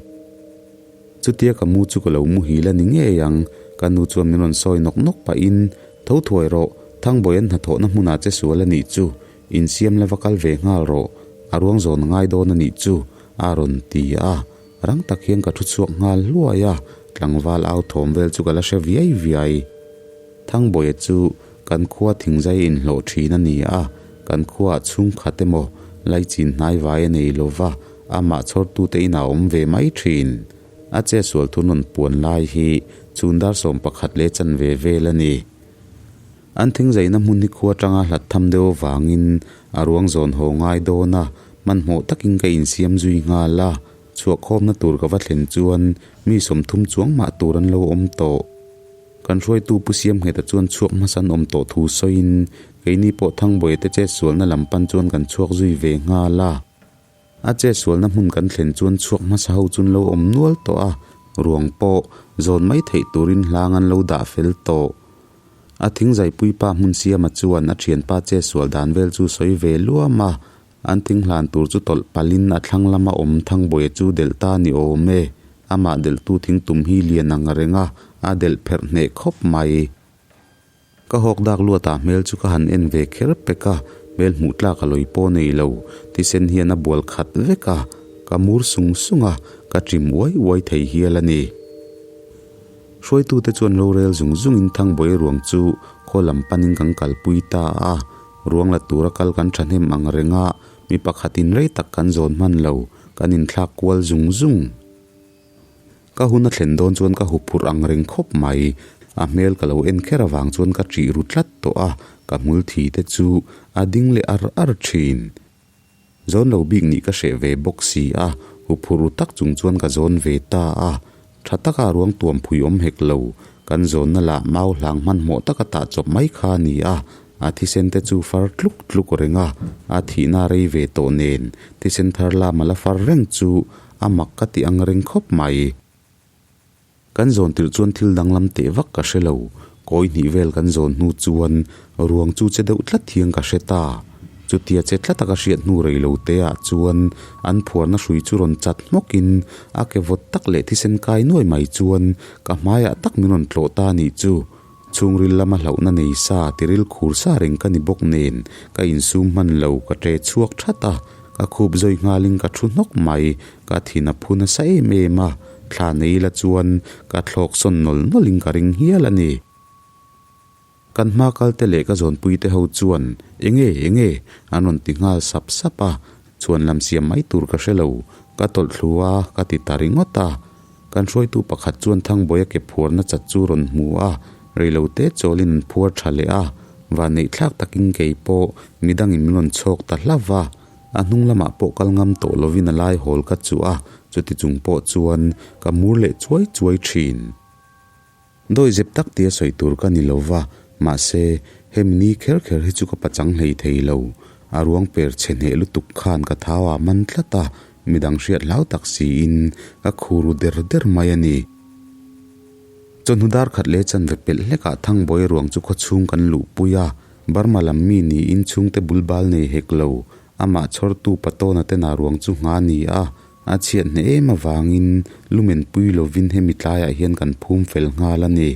Chutia ka mu chu ka lo muhil a ni ngei ang, ka nu chuan min rawn sawi nawk nawk pahin, Tho thuai rawh, Thangbawian hnathawhna hmunah che sual a nih chu, insiam la va kal ve nghal rawh, a ruang zawn a ngai dawn a nih chu, a rawn ti a. Rang tak hian ka thu chhuak nghal hluai a, tlangval au thawm vel chu ka la hre viai viai. Thangbawiha chu kan khua thingzai inhlawh thin a ni a, kan khuaah chhungkhat emaw laichin hnaivai a nei lo va, amah chhawrtute inah a awm ve mai thin. A che sual thu rawn puan lai hi chhun dar 11 leh chanve vel a ni. An thingzaina hmun hi khua atanga hlat tham deuh avangin a ruang zawn haw ngai dawn a, hmanhmawh takin ka insiam zui nghal a, chhuahkhawmna tur ka va thlen chuan mi 30 chuang mah tur an lo awm tawh. Kan hruaitu Pu Siamngheta chuan chhuak hmasa an awm tawh thu sawiin keini pawh Thangbawiha te chetsualna lam pan chuan kan chhuak zui ve nghal a. A chetsualna hmun kan thlen chuan chhuak hmasa ho chu an lo awm nual tawh a, ruang pawh zawn mai theih turin hlang an lo dah fel tawh. A thingzaipui pa hmun siama chuan a thianpa chetsual dan vel chu sawi ve luam a, an thing hlan tur chu tawlh palhin a thlang lama awm Thangbawiha chu delh ta ni awm e. Amah delhtu thing tum hi lian ang reng a, a delh pherh hneh khawp mai. Ka hawk dak luat ah hmel chu ka han en ve kher pek a, hmel hmuh tlak a lawi pawh nei lo, thisen hian a bual khat vek a, ka mur sung sung a, ka ṭim uai uai thei hial a ni. Hruaitute chuan rorel zung zungin Thangbawi ruang chu khaw lam panin kan kalpui ta a, ruang la tura kal kan ṭhahnem ang reng a, mi pakhatin rei tak kan zawn hman lo, kan inthlak kual zung zung. Ka hun a thlen dawn chuan ka huphurh ang reng khawp mai. A hmel ka lo en kher avang chuan ka ṭih ru tlat tawh a, ka hmul thi te chu a ding leh ar ar ṭhin. Zawn lo bik nih ka hreh ve bawk si a, huphurh ru tak chung chuan ka zawn ve ta a. Ṭha taka ruang tuam phui awm hek lo, kan zawnna lah mau hlang hmanhmawh taka tah chawp mai kha a ni a, a thisen te chu far tluk tluk reng a, a thihna rei ve tawh nen thisen thar lama la far reng chu A mak ka ti ang reng khawp mai. Kan zawn tirh chuan thil danglam teh vak ka hre lo. Kawi hnih vel kan zawn hnu chuan ruang chu che deuh tlat hian ka hre ta. Chutia che tlata ka hriat hnu rei lo te ah chuan an phuarna hrui chu rawn chat hmawkin a ke vawt tak leh thisen kai nuai mai chuan ka hmaiah tak min rawn tlawh ta nih chu. Chhungril lama hlauhna nei sa, tiril khur sa reng ka ni bawk nen ka insum hman lo, ka ṭe chhuak that a, ka khup zawi nghalin ka thu hnawk mai, ka thin a phu nasa em em a, thla nei la chuan ka thlawk sawn nawl nawlin ka ring hial a ni. Kan hma kalte leh ka zawnpuite ho chuan Enge, enge? an rawn ti nghal sap sap a, chhuan lam siam mai tur ka hre lo, ka tawlh thlu a, ka ti ta ringawt a. Kan hruaitu pakhat chuan Thangbawi a ke phuarna chat chu rawn hmu a, reilote chawlin an phuar tha leh a, vanneih thlak takin kei pawh midangin min rawn chhawk ta hlauh va, a hnung lamah pawh kal ngam tawh lovin a lai hawl ka chuh a, chuti chung pawh chuan ka mur leh chuai chuai thin. Dawi zep tak tia sawi tur ka ni lo va, mahse, hemi ni kher kher hi chu ka pachang hlei thei lo. A ruang per chhe hneh lutuk khan ka thau ah man tlat a, midang hriat hlau tak siin ka khu ru der der mai a ni. Chawhnu dar khat leh chanve pelh hlekah Thangbawi ruang chu khawchhung kan luhpui a, Burma lam mi niin chhungte bul bal nei hek lo, amah chhawrtu Patawna te na ruang chu ngha ni a, A chhiat hneh em avangin lumen pui lovin hemi tlaiah hian kan phum fel nghal a ni.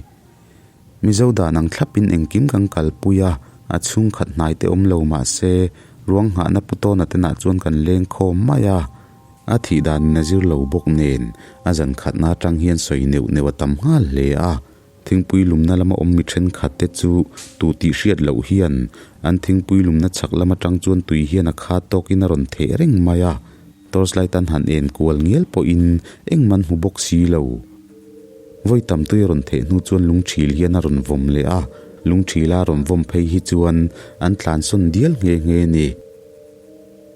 Mizo dan ang thlapin engkim kan kalpui a, a chhungkhat hnai te awm lo mah se ruang nghahna pu tawna tenah chuan kan leng khawm mai a. A thih danin a zir lo bawk nen a zan khatna atang hian sawi neuh neuh a tam nghal hle a. Thingpui lumna lama awm mi thenkhat te chu tu tih hriat loh hian an thingpui lumna chhak lam atang chuan tui hian a khat tawkin a rawn theh reng mai a, torch light an han en kual ngial pawhin engmah an hmu bawk si lo. Vawi tam tui a rawn theh hnu chuan lungthil hian a rawn vawm leh a, lungthila a rawn vawm phei hi chuan an tlansawn dial nghe nghe a ni.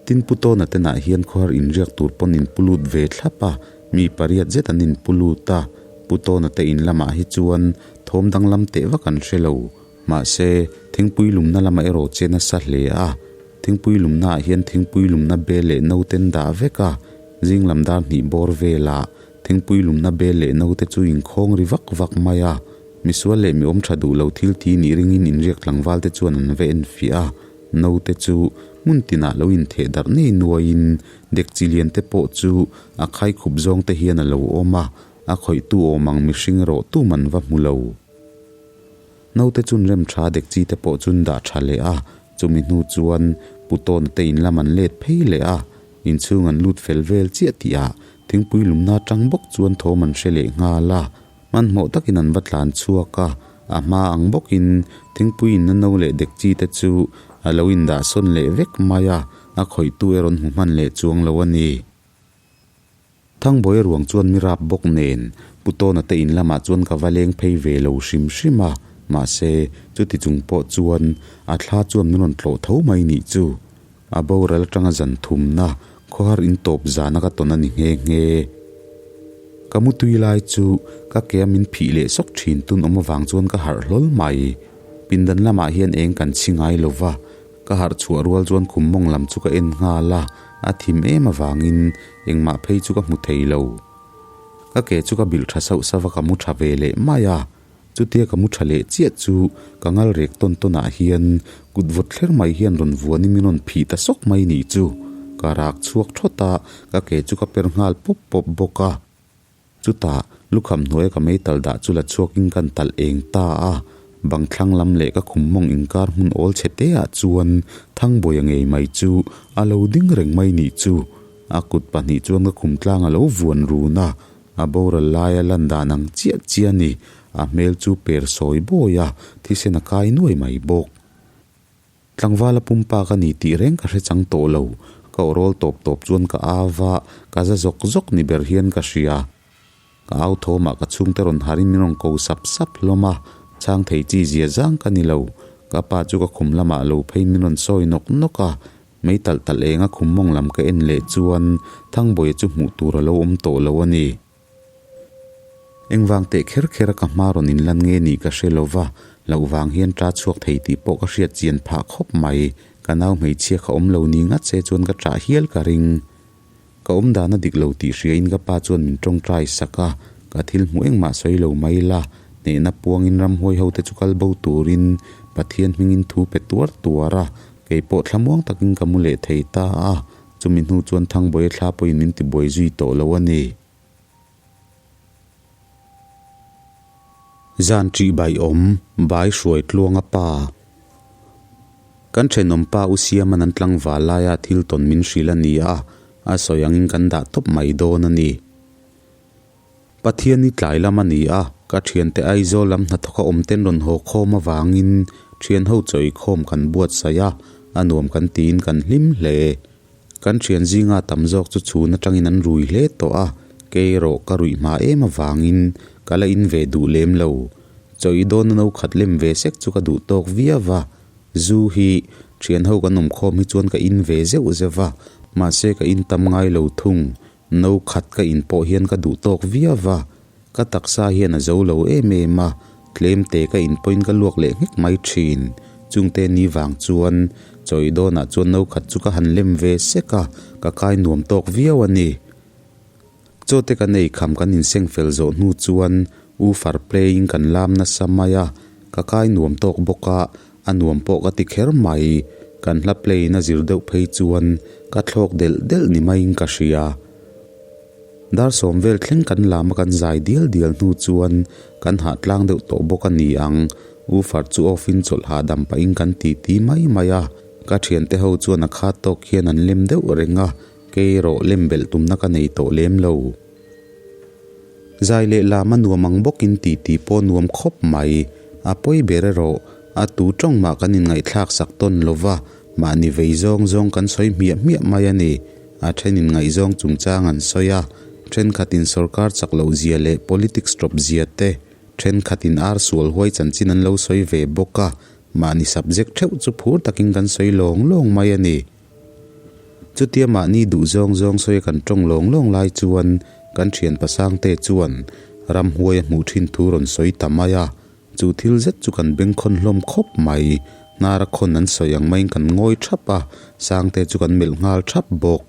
Tin Pu Tawna te nah hian khawhar inriak tur pawn in pu lut ve thlap a, mi pariat zet an in pu lut a, Pu Tawna te in lamah hi chuan thawm danglam teh vak an hre lo. Mahse, thingpui lumna lamah erawh che nasa hle a, thingpui lumna ah hian thingpui lumna bel leh no ten dah vek a, zing lam dar hnih bawr velah thingpui lumna bel leh no te chu inkhawng ri vak vak mai a, misual leh mi awm tha duh lo thil thi nih ringin inriak tlangval te chuan an va enfiah a. Naute chu hmun tinah lo intheh darh nei nuaiin dekchi lian te pawh chu a khaikhup zawng te hian a lo awm a, a khawihtu awm ang mihring erawh tum an va hmu lo. Naute chun rem tha dekchi te pawh chun dah tha leh a, chumi hnu chuan Putawna te in lam an let phei leh a, inchhung an lut fel vel chiah tihah thingpui lumna atang bawk chuan thawm an hre leh nghal a. Hmanhmawh takin an va tlan chhuak a, a hma ang bawkin thingpui inna no leh dekchi te chu a lo indah sawn leh vek mai a, a khawihtu erawh an hmu hman leh chuang lo a ni. Thangbawi ruang chuan mi rap bawk nen Pu Tawna te in lamah chuan ka va leng phei ve lo hrim hrim a, mahse chuti chung pawh chuan a thla chuan min rawn tlawh tho mai nih chu. A boral atanga zan thumna khawhar in tawp zana ka tawn a ni nghe nghe. Ka mutui lai chu ka ke a min phih leh sawk thin tun awm avang chuan ka harh hlawl mai. Pindan lamah hian eng kan chhi ngai lo va, ka harh chhuah rual chuan khum mawng lam chu ka en nghal a, a thim em avangin engmah phei chu ka hmu thei lo. Ka ke chu ka bilh tha sauh sauh a ka mu tha ve leh mai a. Chutia ka mu tha leh chiah chu ka ngal rek tawn tawn ah hian kut vawt thler mai hian rawn vuan in min rawn phih ta sawk mai nih chu. Ka rak chhuak thawt a, ka ke chu ka per nghal pawp pawp bawk a. Chutah lukham hnuaia ka meital dah chu la chhuak in kan talh eng ta a, bang thlang lam leh ka khum mawng inkar hmun awl chhe te ah chuan Thangbuaia ngei mai chu a lo ding reng mai nih chu. A kut pahnih chuan ka khum tlang a lo vuan run a, A boral laia lan dan ang chiah chiah a ni. A hmel chu per sawi bawi a, thisen a kai nuai mai bawk. Tlangvala pumpa ka ni tih reng ka hre chang tawh lo. Ka aw rawl tawp tawp chuan ka au va, ka za zawk zawk ni ber hian ka hria. Ka au thawmah ka chhungte rawn harin min rawn ko sap sap hlawm a, chhang thei chi zia zang ka ni lo. Ka pa chu ka khum lamah lo pheiin min rawn sawi nawk nawk a, Mei talh talh eng a khum mawng lam ka en leh chuan Thangbawiha chu hmuh tur a lo awm tawh lo a ni. Engvang teh kher kher a ka hma rawn inlan nge nih ka hre lo va, loh vang hian ṭa chhuak thei tih pawh ka hriat chian phah khawp mai. Ka nau hmeichhia kha awm lo ni ngat se chuan ka ṭah hial ka ring. Ka awm dan a dik lo tih hriain ka pa chuan min ṭawngṭai sak a. Ka thil hmuh engmah sawi lo mai la, hnehna puangin ramhuai hote chu kal bo turin Pathian hmingin thu pe tuar tuar a, kei pawh thlamuang takin ka mu leh thei ta a, chumi hnu chuan Thangbuaia thla pawhin min tibuai zui tawh lo a ni. Zan ṭih bai awm, bai hruai tluanga pa. Kan ṭhenawm pa U Siaman an tlangval laia thil tawn min hrilh a ni a, a sawi angin kan dah tawp mai dawn a ni. Pathian i tlai lam a ni a, ka ṭhiante Aizawl lam hnathawka awm ten rawn haw khawm avangin ṭhianho chawikhawm kan buatsaih a, a nuam kan tiin kan hlim hle. Kan ṭhian zinga tam zawk chu chhun aṭangin an rui hle tawh a, kei erawh ka ruih hma em avangin ka la in ve duh lem lo. Chaw i dawna no khat lem ve sek chu ka duh tawk viau va, zu hi ṭhianho kan awm khawm hi chuan ka in ve zeuh zeuh va, mahse ka in tam ngai lo thung. No khat ka in pawh hian ka duh tawk viau va, ka taksa hian a zo lo em em a, tlem te ka in pawhin ka luak leh nghek mai thin. Chungte ni vang chuan chawi dawnah chuan no khat chu ka han lem ve sek a, ka kai nuam tawk viau a ni. Chaw te kan ei kham kan inseng fel zawh hnu chuan U far play-in kan lam nasa mai a, ka kai nuam tawk bawk a, a nuam pawh ka ti kher mai. Kan hla play-in a zir deuh phei chuan ka thlawk delh delh ni maiin ka hria. Dar sawm vel thleng kan lam a kan zai dial dial hnu chuan kan hah tlang deuh tawh bawk a ni ang. U far chu off-in chawlh hahdam pahin kan titi mai mai a, ka thiante ho chuan a khat tawk hian an lem deuh reng a, kei erawh lem belh tumna ka nei tawh lem lo. Zai leh lam a nuam ang bawkin titi pawh nuam khawp mai. A pawi ber erawh, a tu tawng mah kan inngaihthlak sak tawn lo va, mahni vei zawng zawng kan sawi hmiah hmiah mai a ni. A then inngaihzawng chungchang an sawi a, thenkhatin sorkar chak loh zia leh politics tawp zia te, thenkhatin ar sual huai chanchin an lo sawi ve bawk a, mahni subject theuh chu phur takin kan sawi lawng lawng mai a ni. Chutia mahni duh zawng zawng sawi a kan tawng lawng lawng lai chuan kan thian pasangte chuan ramhuai a hmuh thin thu rawn sawi ta mai a, chu thil zet chu kan bengkhawn hlawm khawp mai. Hnar a khawn an sawi ang maiin kan ngawi thap a, Sangte chu kan melh nghal thap bawk.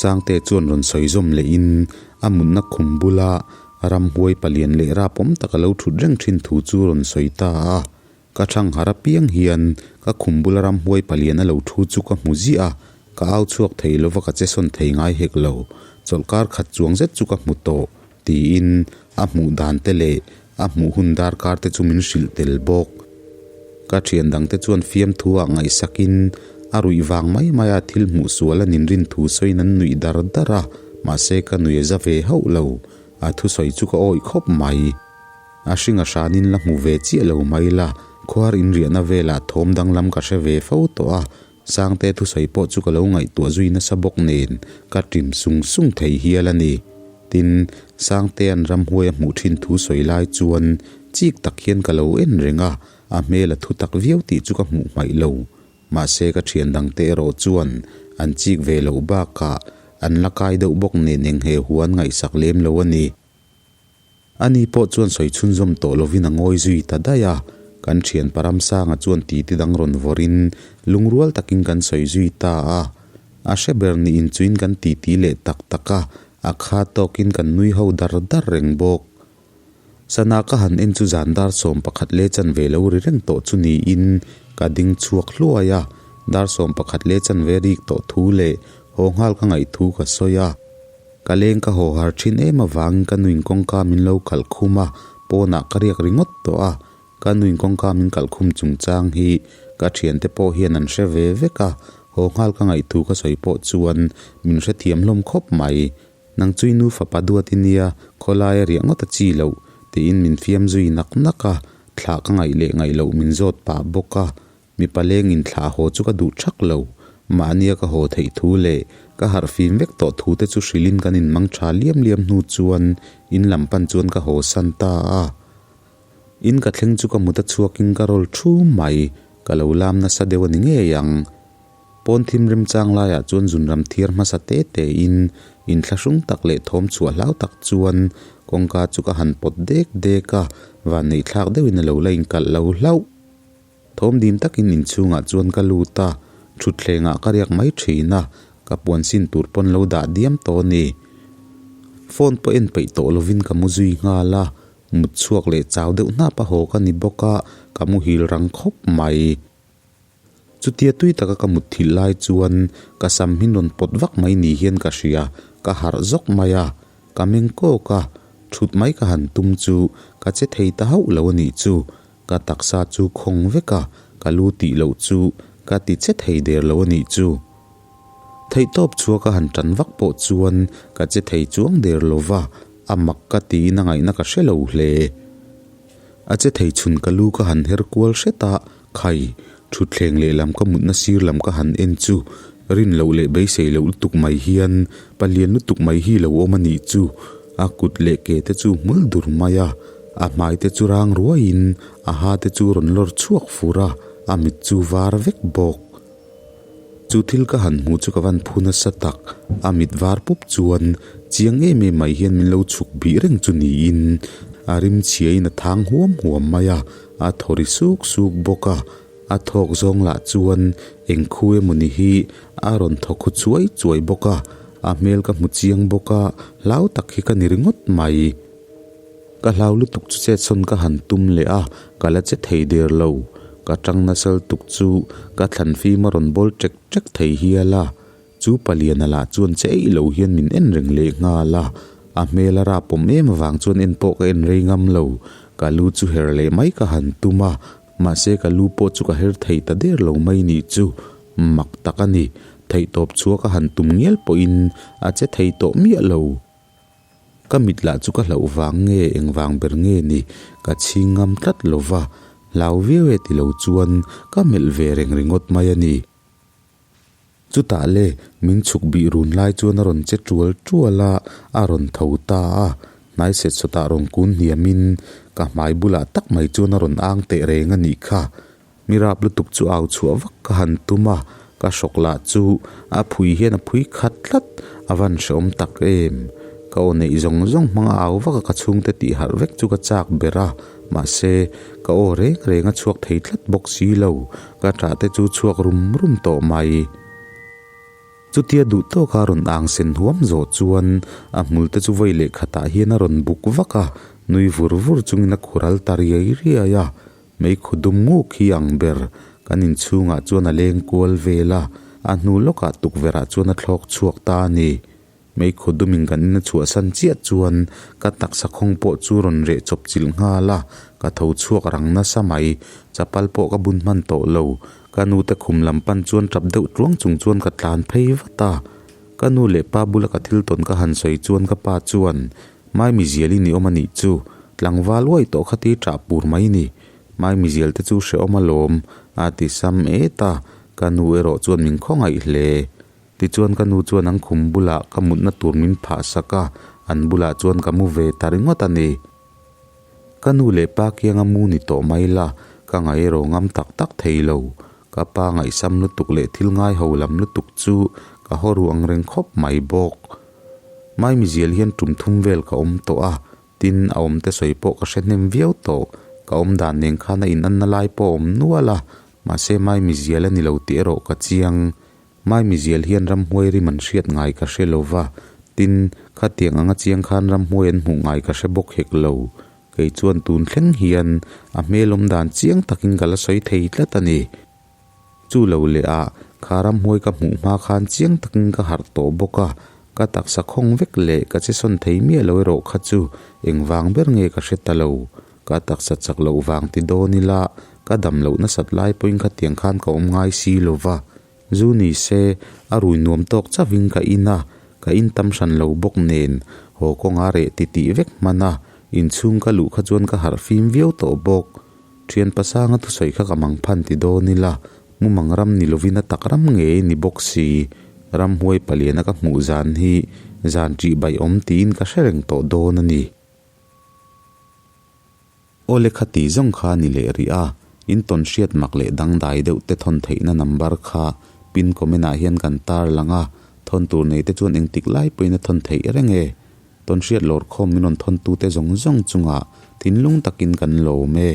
Sangte chuan rawn sawi zawm lehin a mutna khum bula ramhuai palian leh rapawm taka lo thut reng thin thu chu rawn sawi ta a. Ka thang har apiang hian ka khum bula ramhuai palian a lo thu chu ka hmu ziah a, ka au chhuak thei lova ka che sawn thei ngai hek lo. Chawlhkar khat chuang zet chu ka hmu tawh, tiin a hmuh dan te leh a hmuh hun darkar te chu min hrilh tel bawk. Ka thian dang te chuan fiamthu ah ngaihsakin a ruih vang mai mai a thil hmuh sual a ninrin thu sawiin an nuih dar dar a, mahse ka nuih a za ve hauh lo. A thusawi chu ka awih khawp mai. A hring a hranin la hmu ve chiah lo mai la, khuar inriahna velah thawm danglam ka hre ve fo tawh a, Sangte thusawi pawh chu ka lo ngaihtuah zui nasa bawk nen ka ṭim sung sung thei hial a ni. Tin, Sangtea'n ramhuai a hmuh ṭhin thu sawi lai chuan chik tak hian ka lo en reng a, a hmel a thu tak viau tih chu ka hmuh hmaih lo. Mahse ka ṭhian dangte erawh chuan an chik ve loh bakah an la kai deuh bawk nen eng he huan ngaihsak lem lo a ni. Ani pawh chuan sawi chhunzawm tawh lovin a ngawi zui ta daih a, kan thian Paramsanga chuan titi dang rawn vawrin lungrual takin kan sawi zui ta a. A hre ber niin chuin kan titi leh tak tak a, a kha tawkin kan nui ho dar dar reng bawk. Sana ka han en chu zan dar 11 leh chanve lo ri reng tawh chu niin ka ding chhuak hluai a, dar 11 leh chanve rik tawh thu leh haw nghal ka ngaih thu ka sawi a. Ka leng ka haw har thin em avangin ka nuin kawngka min lo kalh khum a, pawnah ka riak ringawt tawh a. Ka nuin kawngka min kalh khum chungchang hi ka thiante pawh hian an hre ve vek a, haw nghal ka ngaihthu ka sawi pawh chuan min hrethiam hlawm khawp mai. Nang chui nu fapa duat i nia, khawlai a riah ngawt a chi loh, tiin min fiam zui nak nak a, thlah ka ngaih leh ngaih loh min zawt pah bawk a. Mipa lengin thlah haw chu ka duh thak lo. Mahnia ka haw theih thu leh ka harh fim vek tawh thu te chu hrilhin kan inmang tha liam liam hnu chuan in lam pan chuan ka haw san ta a. In ka thleng chu ka mut a chhuakin ka rawl thu mai. Ka lo lam nasa deuh a ni ngei ang. Pawn thim remchang laiah chuan zunram thiar hmasa te te in inthlahrung tak leh thawm chhuah hlau tak chuan kawngka chu ka han pawt dek dek a, vanneihthlak deuhin a lo la inkalh lo hlauh. Thawm dim takin inchhungah chuan ka lut a, thutthlengah ka riak mai thin a, ka puan sin tur pawn lo dah diam tawh a ni. Phone pawh en peih tawh lovin ka mu zui nghal a, mut chhuak leh chau deuh hnap a haw ka ni bawk a, ka muhil rang khawp mai. Chutia tui taka ka mut thilh lai chuan ka sam hi rawn pawt vak mai ni hian ka hria, ka harh zawk mai a, ka meng kawk a, thut mai ka han tum chu ka che thei ta hauh lo a nih chu, ka taksa chu khawng vek a, ka lu tih loh chu ka ti che thei der lo a nih chu. Theihtawp chhuah ka han tan vak pawh chuan ka che thei chuang der lo va, a mak ka tiin a ngaihna ka hre lo hle. A che thei chhun ka lu ka han her kual hret a, khai, thutthleng lehlam ka mutna sir lam ka han en chu rin loh leh beisei loh lutuk mai hian palian lutuk mai hi lo awm a nih chu. A kut leh ke te chu hmul dur mai a, a hmai te chu rang ruaiin a ha te chu rawn lawr chhuak fur a, a mit chu var vek bawk. Chu thil ka han hmuh chu ka van phu nasa tak, a mit var pup chuan chiang em em mai hian min lo chhuk bih reng chu niin a rim chhiain a thang huam huam mai a, a thaw ri suk suk bawk a, a thawk zawng lah chuan eng khu emawni hi a rawn thaw khu chuai chuai bawk a, a hmel ka hmu chiang bawk a, hlau tak hi ka ni ringawt mai. Ka hlau lutuk chu chetsawn ka han tum leh a, ka la che thei der lo. Ka tang nasal tuk chu ka thlan fim a rawn bawl ṭek ṭek thei hial a. Chu paliana lah chuan che eih lo hian min en reng leh nghal a. A hmel a rapawm em avang chuan en pawh ka en rei ngam lo. Ka lu chu her leh mai ka han tum a, mahse ka lu pawh chu ka her thei ta der lo mai nih chu. Mak tak a ni. Theihtawp chhuah ka han tum ngial pawhin a che thei tawh miah lo. Ka mit lah chu ka hlauh vang nge eng vang ber nge ni ka chhing ngam tlat lo va, hlau viau e ti lo chuan ka melh ve reng ringawt mai a ni. Chutah le min chhuk bih run lai chuan a rawn che tual tual a, a rawn tho ta a, hnai set sawtah rawn kun hniamin ka hmai bulah tak mai chuan a rawn ang teh reng a nih kha. Mi rap lutuk chu au chhuah vak ka han tum a, ka hrawk lah chu a phui hian a phui khat tlat, a van hrehawm tak em. Ka aw neih zawng zawng hmang a au vak a ka chhungte tih harh vek chu ka chak ber a, mahse ka aw reng reng a chhuak thei tlat bawk si lo, ka ṭah te chu chhuak rum rum tawh mai. Chutia duh tawka rawn ang sen huam zawh chuan a hmul te chu vawi leh khatah hian a rawn buk vak a, nui vur vur chungin a khural ta riai riai a. Meikhu dum nguk hi ang ber kan inchhungah chuan a leng kual vel a, a hnu lawkah tukverhah chuan a thlawk chhuak ta a ni. Meikhu dumin kan in a chhuahsan chiah chuan ka taksa khawng pawh chu rawn reh chawp chilh nghal a, ka tho chhuak rang nasa mai. Chapal pawh ka bun hman tawh lo. Ka nute khum lam pan chuan tap deuh tluang chung chuan ka tlan phei vat a. Ka nu leh pa bula ka thil tawn ka han sawi chuan ka pa chuan Maimi zial i ni awm a nih chu, tlangval uai tawh kha ti ṭah pur mai ni. Maimi zial te chu hrehawm alawm, a ti sam et a, ka nu erawh chuan min khawngaih hle. Tichuan ka nu chuan an khum bulah ka mutna tur min phah sak a, an bulah chuan ka mu ve ta ringawt a ni. Ka nu leh pa kianga mu ni tawh mai la, ka ngaih erawh ngam tak tak thei lo. Ka pa ngaihsam lutuk leh thil ngaiho lam lutuk chu ka haw ru ang reng khawp mai bawk. Maimi zial hian tum thum vel ka awm tawh a, tin a awm te sawi pawh ka hre hnem viau tawh. Ka awm dan nen khan a in anna lai pawh a awm nual a, mahse Maimi zial a ni lo tih erawh ka chiang. Maimi zial hian ramhuai rim an hriat ngai ka hre lo va, tin khatiang anga chiang khan ramhuai an hmuh ngai ka hre bawk hek lo. Kei chuan tun thleng hian a hmel awm dan chiang takin ka la sawi thei tlat a ni. Chu lo leh ah kha ramhuai ka hmuh hma khan chiang takin ka harh tawh bawk a, ka taksa khawng vek leh ka che sawn thei miah lo erawh kha chu engvang ber nge ka hre ta lo. Ka taksa chak loh vang ti dawn ila ka dam loh nasat lai pawhin khatiang khan ka awm ngai si lo va. Zu ni se a rui nuam tawk chauhin ka in a, ka in tam hran lo bawk nen haw kawnga reh ti tih vek hman a, inchhung ka luh kha chuan ka harh fim viau tawh bawk. Thian pasanga thusawi kha ka mang phan ti dawn ila, mumang ram ni lovin a tak ram ngei ni bawk si. Ramhuai paliana ka hmuh zan hi zan ṭih baih awm tiin ka hre reng tawh dawn a ni. Aw le kha ti zawng kha ni leh rih a, in tawn hriat mak leh dangdai deuh te thawn theihna number kha pin comment ah hian kan tar lang a, thawn tur nei te chuan engtik lai pawhin a thawn theih reng e. Tawnhriat lawrkhawm min rawn thawntute zawng zawng chungah thinlung takin kan lawm e.